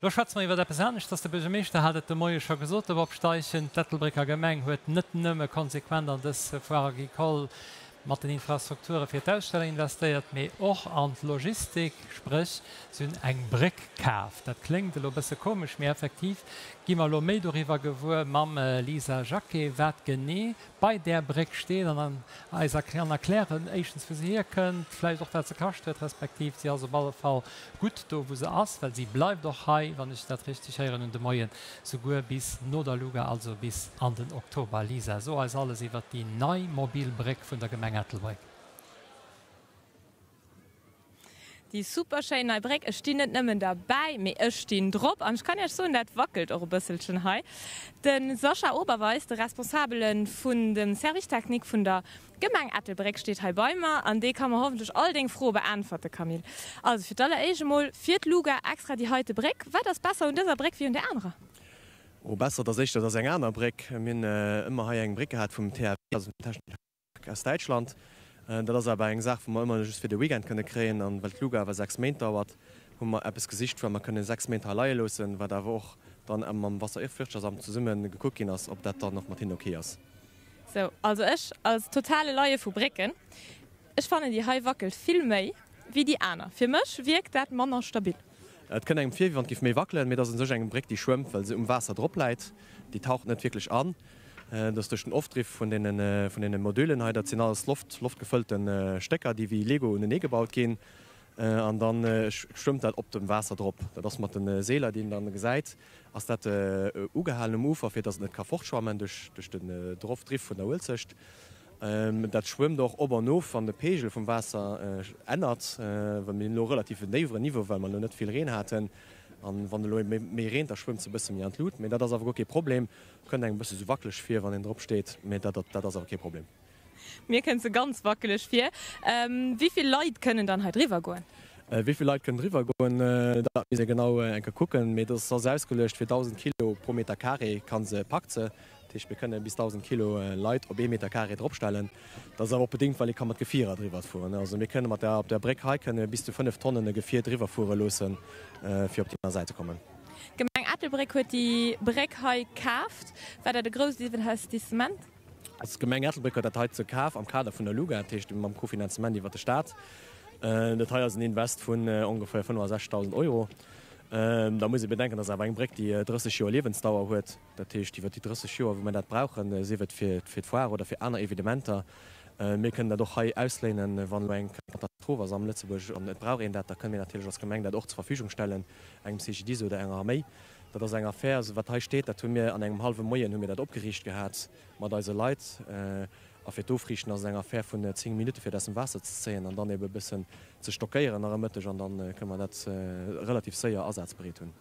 Lo schwätze mer iwwer eppes aneschters. De Buergermeeschter hat et de Moie scho gesot, de Bob Steichen, D'Ettelbrécker Gemeng huet net nëmme konsequent an dës Foire agricole mat den Infrastrukture fir d'Aussteller investéiert, mee och an d'Logistik, spréch si hunn eng Bréck kaf. Dat kléngt elo e bësse komesch, mee effektiv gi mer elo méi doriwwer gewuer mam Lisa Jacqué, wat genee bei där Bréck steet an eis an erklären, éischtens wou se hierkënnt, vläicht och wat se kascht huet, respektiv si ass op alle Fall gutt do wou se ass, well si bleift och hei, wann ech dat richteg héieren hunn de Moien, souguer bis no der Luga, also bis an den Oktober. Lisa, so eis alles iwwert déi nei mobil Bréck vun der Gemeng Ettelbréck. Déi super schéin nei Bréck. Ech stinn net nëmmen derbäi, mee ech stinn drop. An ech kann Iech soen, dat wackelt och e bësselchen hei. De Sascha Oberweis, de Responsabele vun dem Service technique vun der Gemeng Ettelbréck, steet hei bei mer an dee ka mer hoffentlech all deng Froe beäntwerte, Camille. Also fir d'alleréischt emol, fir d'Luga extra déi heite Bréck. Wat ass besser un dëser Bréck wéi un där anerer? Oh, besser, dat ass éischter, dat ass eng aner Bréck. Mir hunn ëmmer hei eng Bréck gehat vum THW, also dem Technischen. Aus Däitschland. Dat ass awer eng Saach, wou mer ëmmer just fir de Weekend kënne kréien. An well d'Luga awer 6 Méint dauert, hu mer eppes gesicht, wat mer kënne 6 Méint hei leie loossen, wat awer och dann mam Wasserwirtschaftsamt zesumme gekuckt ginn ass, ob dat dann och mat hinnen ok ass. Sou, also ech als totale Laie vu Brécken, ech fannen déi hei wackelt vill méi wéi déi aner. Fir mech wierkt dat manner stabil. Et kënnt engem vir, wéi wann et géif méi wackelen, mee et ass u sech eng Bréck, déi schwëmmt, well se um Waasser drop läit. Déi taucht net wierklech an. Et ass duerch den Ofdriff vun deene vun deene Modulen hei, dat sinn alles Loft, loftgefëllte Stécker, déi wéi Lego unenee gebaut ginn, an da schwëmmt dat op dem Waasser drop. Dat ass mat de Seeler, déi een dann gesäit, ass dat ugehalen um Ufer, fir datt et net ka fortschwammen duerch duerch den Drofdriff vun der Uelzecht. Dat schwëmmt och op an of, wann de Peegel vum Waasser ännert, well mir hunn elo relativ en déiweren Niveau, well mer elo net vill Reen haten. An wann elo méi reent, da schwëmmt se e bësse méi an d'Lut. Mee dat ass awer guer kee Problem. Kënnt engem e bësse sou wackeleg vir, wann een drop steet, mee dat dat ass awer kee Problem. Mir kënnt se ganz wackeleg vir. Wéi vill Leit kënnen dann hei driwwer goen? Wéi vill Leit kënnen driwwer goen, dat misst ee genau eng Kéier kucken. Mee dat ass ausgeluecht fir 1.000 Kilo pro Meter carré ka se, packt se. Dat heescht, mir kënne bis 1.000 Kilo Leit op ee Meter carré dropstellen. Dat ass awer och bedéngt, well ee ka mat Gefierer driwwer fueren. Also mir kënne mat der, op der Bréck hei kënne mir bis zu 5 Tonnen e Gefier driwwer fuere loossen, fir op déi aner Säit ze kommen. D'Gemeng Ettelbréck huet déi Bréck hei kaaft. War dat e grousst Investissement? Also d'Gemeng Ettelbréck huet dat heite kaf am Kader vun der Luga, dat heescht mam Kofinanzement iwwer de Staat. Dat hei ass en Invest vun ongeféier 65.000 Euro. Da muss ee bedenken, dat ass awer eng Bréck, déi 30 Joer Liewensdauer huet. Dat heescht, iwwer déi 30 Joer, wou mir dat brauchen, sief et fir d'Foire oder fir aner Evenementer, mir kënnen dat och hei ausléinen, wann elo eng Katastroph ass am Lëtzebuerg an et brauch een dat, da kënne mir natierlech als Gemeng dat och zur Verfügung stellen, engem CGDIS oder enger Arméi. Dat ass eng Affär, also wat hei steet, dat hu mir an engem hallwe Moien hu mir dat opgeriicht gehat mat eise Leit. A fir d'Ofriichten ass et eng Affär vun 10 Minutte fir et aus dem Waasser ze zéien an dann ebe e bëssen ze stockéieren nach e Mëtteg an da kënne mer dat relativ séier asazbereet hunn.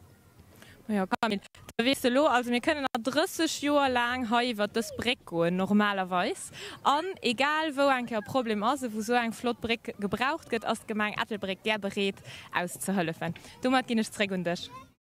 Majo Camille, da weess de elo, also mir kënnen nach 30 Joer laang hei iwwert dës Bréck goen normalerweis an egal wou eng Kéier e Problem ass a wou esou eng flott Bréck gebraucht gëtt, ass d'Gemeng Ettelbréck gär bereet auszehëllefen. Domat ginn ech zréck un dech.